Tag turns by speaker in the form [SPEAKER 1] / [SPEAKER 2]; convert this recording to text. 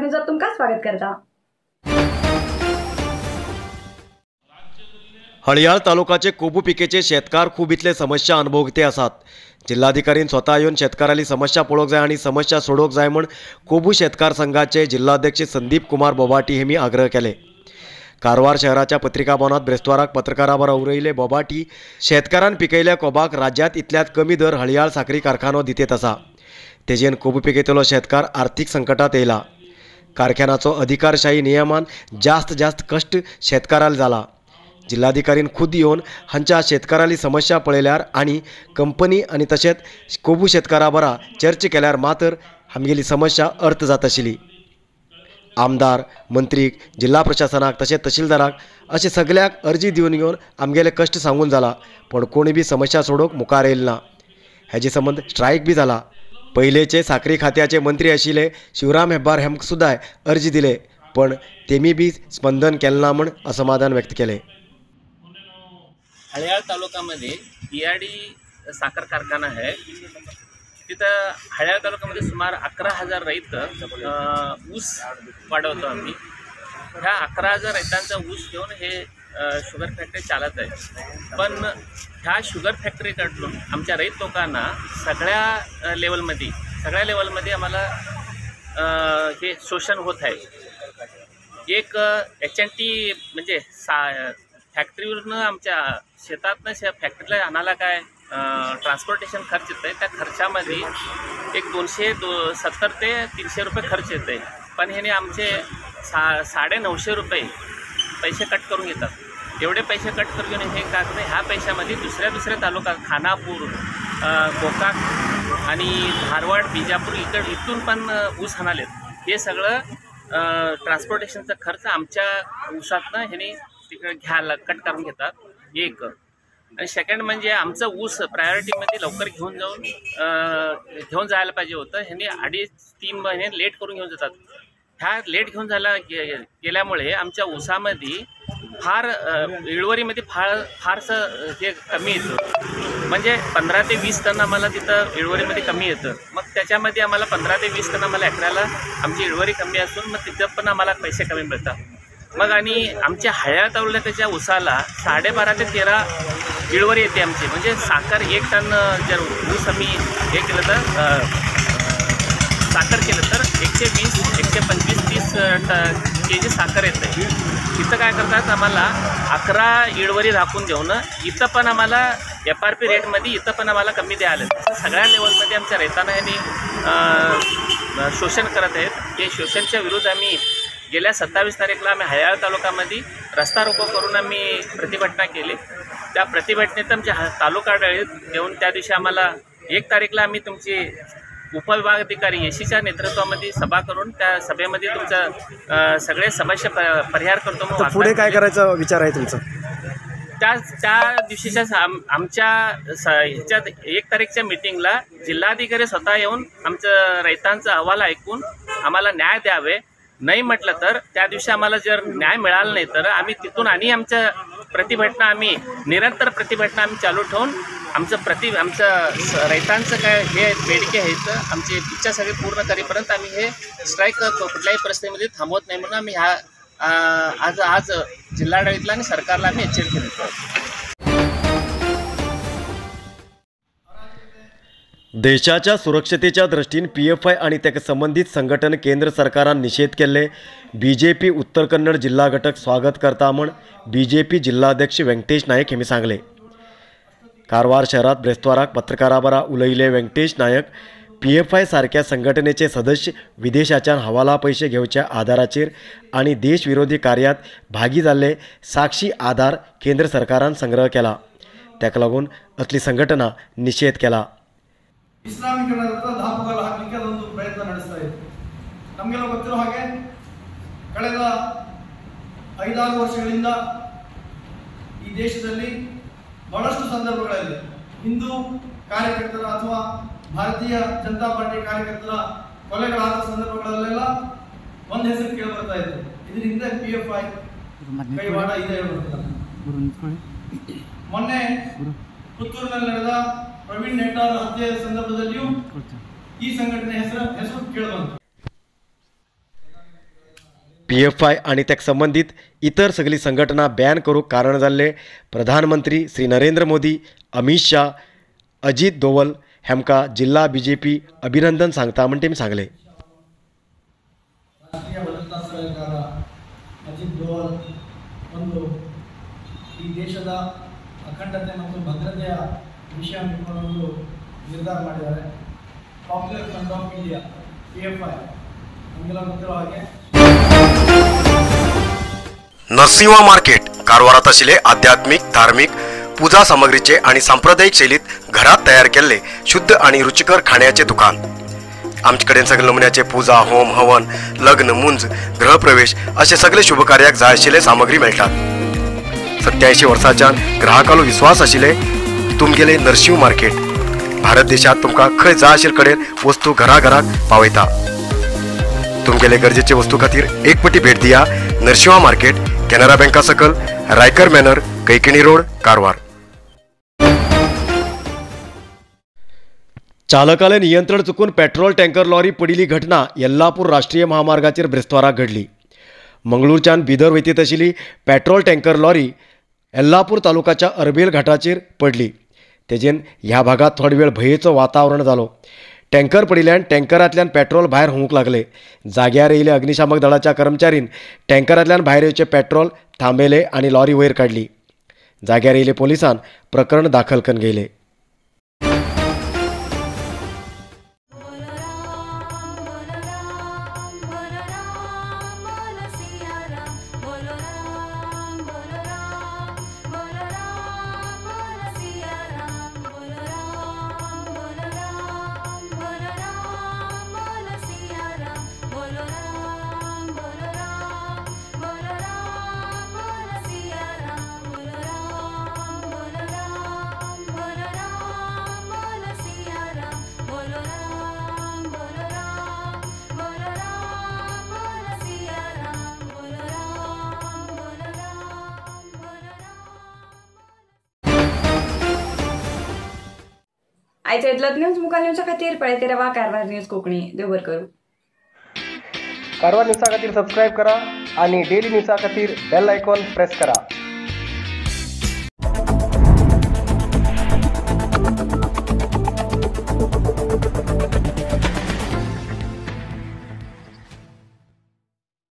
[SPEAKER 1] न्यूजात तुमकां स्वागत करता।
[SPEAKER 2] हळयाळ तालुकाचे कोबू पिकेचे शेतकार खूब इतले समस्या अनुभवते आसात। जिल्हाधिकारीन स्वतः येवन शेतकाराली समस्या पळोवंक जाय आनी समस्या सोडोवंक जाय म्हूण कोबू शेतकार संघाचे जिल्हाध्यक्ष संदीप कुमार बोबाटी हेमी आग्रह केले। कारवार शहराच्या पत्रिका भवनात ब्रेस्ताराक पत्रकारां बरोबर उलयले बोबाटी शेतकारान पिकयल्या कोबाक राज्यांत इतल्यात कमी दर हळयाळ साखरी कारखानो दितेत आसा। तेजेन कोबू पिकयतलो शेतकार आर्थिक संकटात येयला। कारखान्याचो अधिकारशाही नियमान जास्त जास्त कष्ट शेतकाराला जाला। जिल्हाधिकारीन खुद येवन हांच्या शेतकाराली समस्या पळयल्यार आनी कंपनी आनी तशेंच कोबू शेतकारा बरा चर्चा केल्यार मात्र आमगेली समस्या अर्थ जात आशिल्ली। आमदार, मंत्रीक, जिल्हा प्रशासनाक तशेंच तहसीलदाराक अशें सगळ्याक अर्जी दिवन घेवन आमगेले कश्ट सांगून जाला, पण कोणी बी समस्या सोडोवंक मुखार येयला ना। हेजे संबंद स्ट्रायक बी जाला। पयलेचे साखरी खात्याचे मंत्री आशिल्ले शिवराम हेब्बार हेमकां सुद्दां अर्जी दिले, पण तेमी बी स्पंदन केलें ना म्हूण असमाधान व्यक्त केलें।
[SPEAKER 3] हळयाळ तालुक्यामध्ये ईआरडी साखर कारखाना आहे, तिथं हळयाळ तालुक्यामध्ये सुमार 11,000 रैत ऊस वाढवतो आम्ही। ह्या 11,000 रैतांचा ऊस घेऊन हे शुगर फॅक्टरी चालत आहे। पण ह्या शुगर फॅक्टरीकडून आमच्या रैत लोकांना सगळ्या लेवलमध्ये आम्हाला हे शोषण होत आहे। एक HNT म्हणजे फॅक्टरीवरनं आमच्या शेतातनं फॅक्टरीला आणायला काय ट्रान्सपोर्टेशन खर्च येतं आहे, त्या खर्चामध्ये एक 270 ते 300 रुपये खर्च येतं आहे। पण ह्याने आमचे 950 रुपये पैसे कट करून घेतात। एवढे पैसे कट करून घेऊन हे काय करतात, ह्या पैशामध्ये दुसऱ्या दुसऱ्या तालुका खानापूर, गोकाक आणि धारवाड, बिजापूर इकड इथून पण ऊस आणालेत। हे सगळं ट्रान्सपोर्टेशनचा खर्च आमच्या ऊसातनं ह्याने तिकडे घ्यायला कट करून घेतात एक। आणि सेकंड म्हणजे आमचं ऊस प्रायोरिटीमध्ये लवकर घेऊन जायला पाहिजे होतं, ह्यांनी 2.5-3 महिने लेट करून घेऊन जातात। ह्या लेट घेऊन झाला गेल्यामुळे आमच्या ऊसामध्ये फार इळवरीमध्ये फारसं हे कमी येतं, म्हणजे 15 ते 20 टन आम्हाला तिथं इळवरीमध्ये कमी येतं। मग त्याच्यामध्ये आम्हाला 15 ते 20 टन आम्हाला एकराला आमची इळवरी कमी असून मग तिथं पण आम्हाला पैसे कमी मिळतात। मग आणि आमच्या हळयाळ तालुक्याच्या ऊसाला 12.5 ते 13 इळवरी येते आमची, म्हणजे साखर 1 टन जर ऊस आम्ही हे केलं तर साखर केलं तर 120, 125, 30 के जी साखर येते। इथं काय करतात आम्हाला 11 इळवरी राखून देऊन इथं पण आम्हाला FRP रेटमध्ये इथं पण आम्हाला कमी द्यायला। सगळ्या लेवलमध्ये आमच्या रैतांना यांनी शोषण करत आहेत। ते शोषणच्या विरुद्ध आम्ही गेल्या 27 तारीखला आम्ही हळयाळ तालुक्यामध्ये रस्ता रोको करून आम्ही प्रतिभटना केली। त्या प्रतिभटनेत आमच्या तालुका आढळीत येऊन त्या दिवशी आम्हाला 1 तारीखला आम्ही तुमची उपविभागाधिकारी येशीच्या नेतृत्वामध्ये सभा करून त्या सभेमध्ये तुमचा सगळे समस्या परिहार करतो।
[SPEAKER 4] पुढे काय करायचा विचार आहे तुमचा?
[SPEAKER 3] त्या त्या दिवशीच्या आमच्या ह्याच्यात 1 तारीखच्या मिटिंगला जिल्हाधिकारी स्वतः येऊन आमचं रैतांचा अहवाल ऐकून आम्हाला न्याय द्यावे, नाही म्हटलं तर त्या दिवशी आम्हाला जर न्याय मिळाला नाही तर आम्ही तिथून आणि आमच्या प्रतिभटना आम्ही निरंतर प्रतिभटना आम्ही चालू ठेवून आमचं आमचं रैतांचं काय हे बेडके आहेत आमची इच्छा सगळी पूर्ण करेपर्यंत आम्ही हे स्ट्राईक कुठल्याही परिस्थितीमध्ये थांबवत नाही म्हणून आम्ही ह्या आज आज जिल्हाधिकाऱ्यांना आणि सरकारला आम्ही एचरिके देतो।
[SPEAKER 2] देशाच्या सुरक्षतेच्या दृष्टीन PFI आणि त्याक संबंधित संघटन केंद्र सरकारान निषेध केल्ले BJP उत्तर कन्नड जिल्हा घटक स्वागत करता म्हण BJP जिल्हाध्यक्ष व्यंकटेश नायक हेमी सांगले। कारवार शहरात ब्रेस्ताराक पत्रकारां बरा उलयले व्यंकटेश नायक PFI सारख्या संघटनेचे सदस्य विदेशाच्यान हवाला पैसे घेवच्या आधाराचेर आनी देश विरोधी कार्यात भागी जाल्ले साक्षी आधार केंद्र सरकारान संग्रह केला, ताका लागून असली संघटना निषेध केला।
[SPEAKER 5] ಇಸ್ಲಾಮೀಕರಣದ ದಾಪುಗಾಲು ಹಾಕಲಿಕ್ಕೆ ಅದೊಂದು ಪ್ರಯತ್ನ ನಡೆಸ್ತಾ ಇದೆ. ನಮಗೆಲ್ಲ ಗೊತ್ತಿರೋ ಹಾಗೆ ಕಳೆದ 5-6 ವರ್ಷಗಳಿಂದ ಈ ದೇಶದಲ್ಲಿ ಬಹಳಷ್ಟು ಸಂದರ್ಭಗಳಲ್ಲಿ ಹಿಂದೂ ಕಾರ್ಯಕರ್ತರ ಅಥವಾ ಭಾರತೀಯ ಜನತಾ ಪಾರ್ಟಿ ಕಾರ್ಯಕರ್ತರ ಕೊಲೆಗಳಾದ ಸಂದರ್ಭಗಳಲ್ಲೆಲ್ಲ ಒಂದು ಹೆಸರು ಕೇಳಿ ಬರ್ತಾ ಇತ್ತು. ಇದರ ಹಿಂದೆ PFI ಕೈವಾಡ ಇದೆ ಹೇಳುವಂಥದ್ದು. ಮೊನ್ನೆ ಪುತ್ತೂರಿನಲ್ಲಿ ನಡೆದ ಪ್ರವೀಣ್ ನೆಟ್ಟಾರ್ ಹತ್ಯೆಯ ಸಂದರ್ಭದಲ್ಲಿಯೂ ಈ ಸಂಘಟನೆ ಹೆಸರು ಕೇಳಿಬಂತು.
[SPEAKER 2] पीएफआय आनी तेका संबंदीत इतर सगळी संघटना बॅन करूंक कारण जाल्ले प्रधानमंत्री श्री नरेंद्र मोदी, अमित शाह, अजीत दोवल हेमकां जिल्हा बीजेपी अभिनंदन सांगता म्हण तेमी सांगलें.
[SPEAKER 5] ರಾಷ್ಟ್ರೀಯ ಭದ್ರತಾ ಸಲಹೆಗಾರ ಅಜಿತ್ ದೋವಲ್ ಒಂದು ಈ ದೇಶದ ಅಖಂಡತೆ ಮತ್ತು ಭದ್ರತೆಯ ವಿಷಯವನ್ನು ಇಟ್ಕೊಂಡು ನಿರ್ಧಾರ ಮಾಡಿದ್ದಾರೆ. Popular Front of India PFI ನಮಗೆಲ್ಲ ಗೊತ್ತಿರೋ ಹಾಗೆ
[SPEAKER 2] नरसिंहा मार्केट कारवारात आशिल्ले आध्यात्मिक, धार्मिक पूजा सामग्रीचे आणि सांप्रदायिक शैलीत घरात तयार केल्ले शुद्ध आणि रुचिकर खाण्याचे दुकान. आमचे कडेन सगळे नमुन्याचे पूजा, होम, हवन, लग्न, मुंज, गृहप्रवेश असे सगळे शुभकार्याक जाय आशिल्ले सामग्री मेळटात. 87 वर्सांच्यान ग्राहकालो विश्वास आशिल्ले तुमगेले नरसिंह मार्केट भारत देशात तुमकां खंय जाय आशिल्ले कडेन वस्तू घराघराक पावयता. तुमगेले गरजेचे वस्तू खातीर एक पटी भेट दिया नरसिंहा मार्केट, केनरा बँका सकल, रायकर मॅनर, कैकिणी रोड, कारवार. चालकाले नियंत्रण चुकून पेट्रोल टँकर लॉरी पडिल्ली घटना येल्लापूर राष्ट्रीय महामार्गाचेर ब्रेस्तावाराक घडली. मंगळूरच्यान बिदर वयतीत आशिल्ली पेट्रोल टँकर लॉरी येल्लापूर तालुकाच्या अरबेल घाटाचेर पडली. तेजेन ह्या भागात थोडो वेळ भंयेचो वातावरण जालो. टँकर पडिल्ल्यान टँकरांतल्यान पेट्रोल भायर हुंवूंक लागले. जाग्यार येयले अग्निशामक दळाच्या कर्मचारीन टँकरांतल्यान भायर येवचें पेट्रोल थांबयलें आनी लॉरी वयर काडली. जाग्यार येयले पोलिसान प्रकरण दाखल करून घेयलें.
[SPEAKER 1] आयच्या इतलोच न्यूज मुखार येवच्या खातीर पळयत रावा कारवार न्यूज कोंकणी. देव बरें करूं.
[SPEAKER 4] कारवार न्यूजा खातीर सबस्क्रायब करा आणि डेली न्यूजा खातीर बेल आयकॉन प्रेस करा.